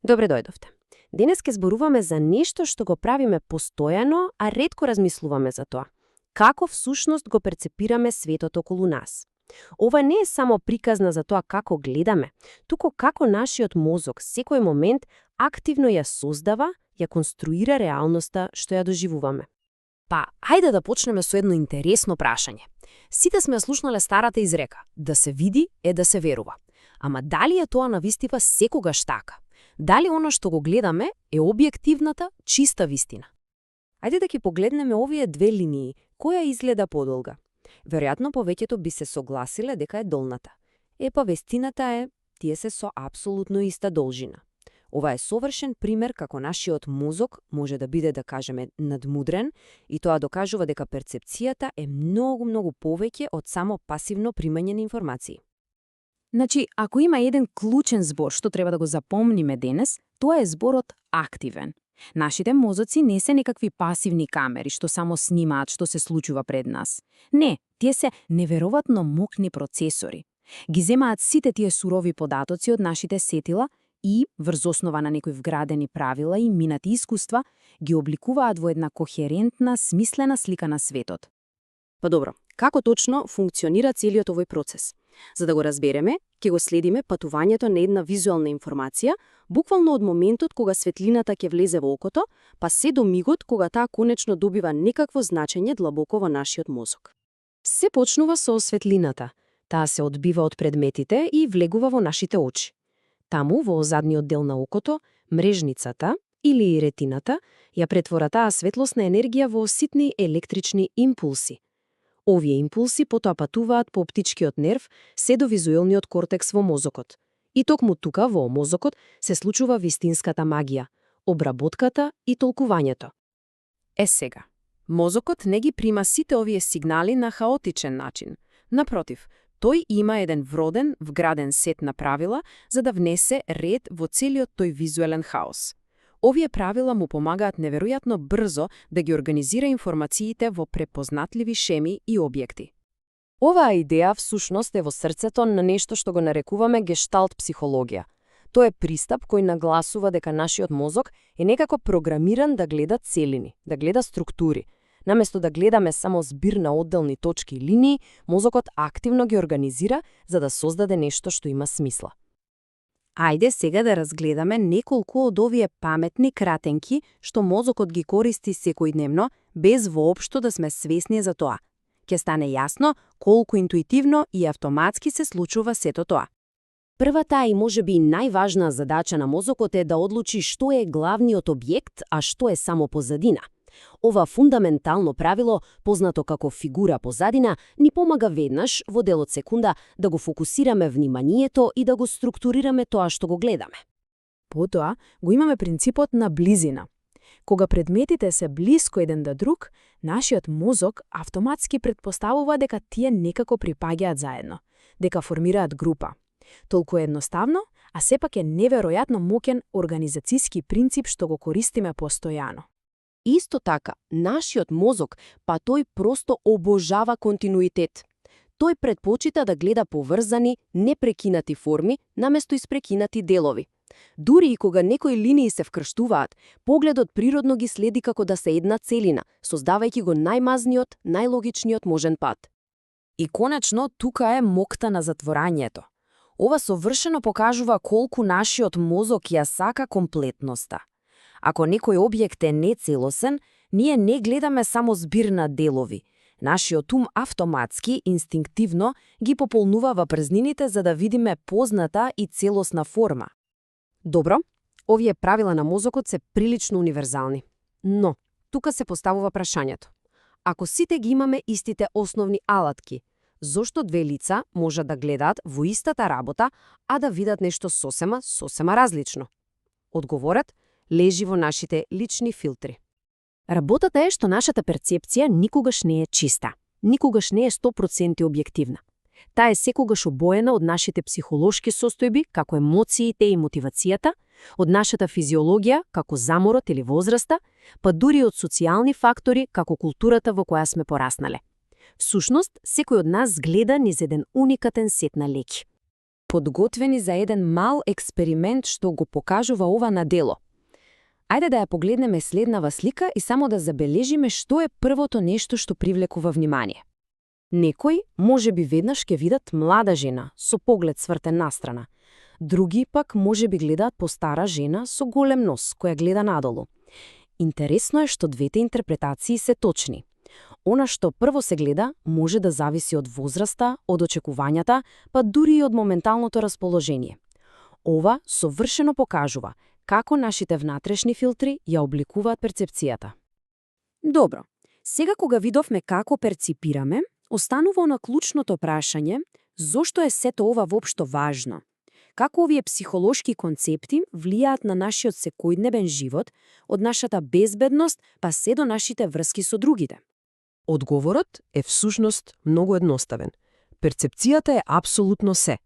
Добре дојдовте. Денес ке зборуваме за нешто што го правиме постојано, а ретко размислуваме за тоа. Како всушност го перцепираме светот околу нас. Ова не е само приказна за тоа како гледаме, туку како нашиот мозок секој момент активно ја создава, ја конструира реалноста што ја доживуваме. Па, ајде да почнеме со едно интересно прашање. Сите сме слушнале старата изрека: да се види е да се верува. Ама дали е тоа навистина секогаш така? Дали оно што го гледаме е објективната, чиста вистина? Ајде да ги погледнеме овие две линии, која изгледа подолга. Веројатно повеќето би се согласиле дека е долната. Епа вестината е, тие се со апсолутно иста должина. Ова е совршен пример како нашиот мозок може да биде, да кажеме, надмудрен, и тоа докажува дека перцепцијата е многу повеќе од само пасивно примање на информации. Значи, ако има еден клучен збор што треба да го запомниме денес, тоа е зборот активен. Нашите мозоци не се некакви пасивни камери што само снимаат што се случува пред нас. Не, тие се неверојатно мокни процесори. Ги земаат сите тие сурови податоци од нашите сетила и, врз основа на некои вградени правила и минати искуства, ги обликуваат во една кохерентна, смислена слика на светот. Па добро, како точно функционира целиот овој процес? За да го разбереме, ќе го следиме патувањето на една визуелна информација, буквално од моментот кога светлината ќе влезе во окото, па се до мигот кога таа конечно добива некакво значење длабоко во нашиот мозок. Се почнува со светлината. Таа се одбива од предметите и влегува во нашите очи. Таму, во задниот дел на окото, мрежницата или ретината ја претвора таа светлосна енергија во ситни електрични импулси. Овие импулси потоа патуваат по оптичкиот нерв се до визуелниот кортекс во мозокот. И токму тука, во мозокот, се случува вистинската магија, обработката и толкувањето. Сега, мозокот не ги прима сите овие сигнали на хаотичен начин. Напротив, тој има еден вроден, вграден сет на правила за да внесе ред во целиот тој визуелен хаос. Овие правила му помагаат неверојатно брзо да ги организира информациите во препознатливи шеми и објекти. Оваа идеја всушност е во срцето на нешто што го нарекуваме гешталт психологија. Тоа е пристап кој нагласува дека нашиот мозок е некако програмиран да гледа целини, да гледа структури. Наместо да гледаме само збир на одделни точки и линии, мозокот активно ги организира за да создаде нешто што има смисла. Ајде сега да разгледаме неколку од овие паметни кратенки што мозокот ги користи секојдневно, без воопшто да сме свесни за тоа. Ќе стане јасно колку интуитивно и автоматски се случува сето тоа. Првата и можеби најважна задача на мозокот е да одлучи што е главниот објект, а што е само позадина. Ова фундаментално правило, познато како фигура позадина, ни помага веднаш, во дел од секунда, да го фокусираме вниманието и да го структурираме тоа што го гледаме. Потоа, го имаме принципот на близина. Кога предметите се блиско еден до друг, нашиот мозок автоматски претпоставува дека тие некако припаѓаат заедно, дека формираат група. Толку едноставно, а сепак е неверојатно мокен организацијски принцип што го користиме постојано. Исто така, нашиот мозок, па тој просто обожава континуитет. Тој предпочита да гледа поврзани, непрекинати форми, наместо испрекинати делови. Дури и кога некои линии се вкрштуваат, погледот природно ги следи како да се една целина, создавајќи го најмазниот, најлогичниот можен пат. И конечно, тука е мокта на затворањето. Ова совршено покажува колку нашиот мозок ја сака комплетноста. Ако некој објект е нецелосен, ние не гледаме само збир на делови. Нашиот ум автоматски, инстинктивно, ги пополнува празнините за да видиме позната и целосна форма. Добро, овие правила на мозокот се прилично универзални. Но, тука се поставува прашањето. Ако сите ги имаме истите основни алатки, зошто две лица можат да гледаат во истата работа, а да видат нешто сосема различно? Одговорот лежи во нашите лични филтри. Работата е што нашата перцепција никогаш не е чиста, никогаш не е 100% објективна. Таа е секогаш обоена од нашите психолошки состојби, како емоциите и мотивацијата, од нашата физиологија, како заморот или возраста, па дури од социјални фактори, како културата во која сме пораснале. Всушност, секој од нас гледа низ еден уникатен сет на леќи. подготвени за еден мал експеримент што го покажува ова на дело. Ајде да ја погледнеме следнава слика и само да забележиме што е првото нешто што привлекува внимание. Некои може би веднаш ќе видат млада жена со поглед свртен настрана. Други пак може би гледаат постара жена со голем нос која гледа надолу. Интересно е што двете интерпретации се точни. Она што прво се гледа може да зависи од возраста, од очекувањата, па дури и од моменталното расположение. Ова совршено покажува како нашите внатрешни филтри ја обликуваат перцепцијата. Добро, сега кога видовме како перципираме, останува она клучното прашање зошто е сето ова воопшто важно? Како овие психолошки концепти влијаат на нашиот секојдневен живот, од нашата безбедност па се до нашите врски со другите? Одговорот е всушност многу едноставен. Перцепцијата е апсолутно се.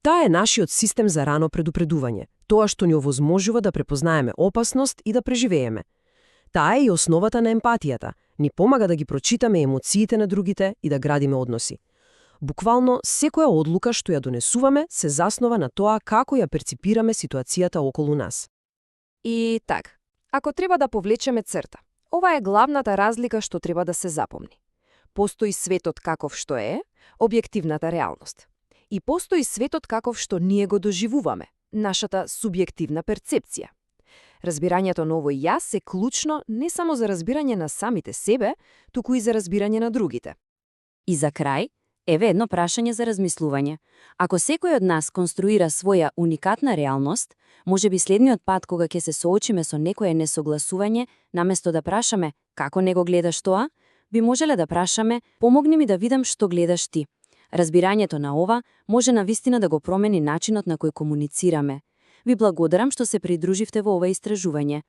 Таа е нашиот систем за рано предупредување, тоа што ни овозможува да препознаеме опасност и да преживееме. Таа е и основата на емпатијата, ни помага да ги прочитаме емоциите на другите и да градиме односи. Буквално, секоја одлука што ја донесуваме се заснова на тоа како ја перципираме ситуацијата околу нас. И така, ако треба да повлечеме црта, ова е главната разлика што треба да се запомни. Постои светот каков што е, објективната реалност. И постои светот каков што ние го доживуваме, нашата субјективна перцепција. Разбирањето на овој јас е клучно не само за разбирање на самите себе, туку и за разбирање на другите. И за крај, еве едно прашање за размислување. Ако секој од нас конструира своја уникатна реалност, може би следниот пат кога ќе се соочиме со некое несогласување, наместо да прашаме како него гледаш тоа, би можеле да прашаме помогни ми да видам што гледаш ти. Разбирањето на ова може навистина да го промени начинот на кој комуницираме. Ви благодарам што се придруживте во ова истражување.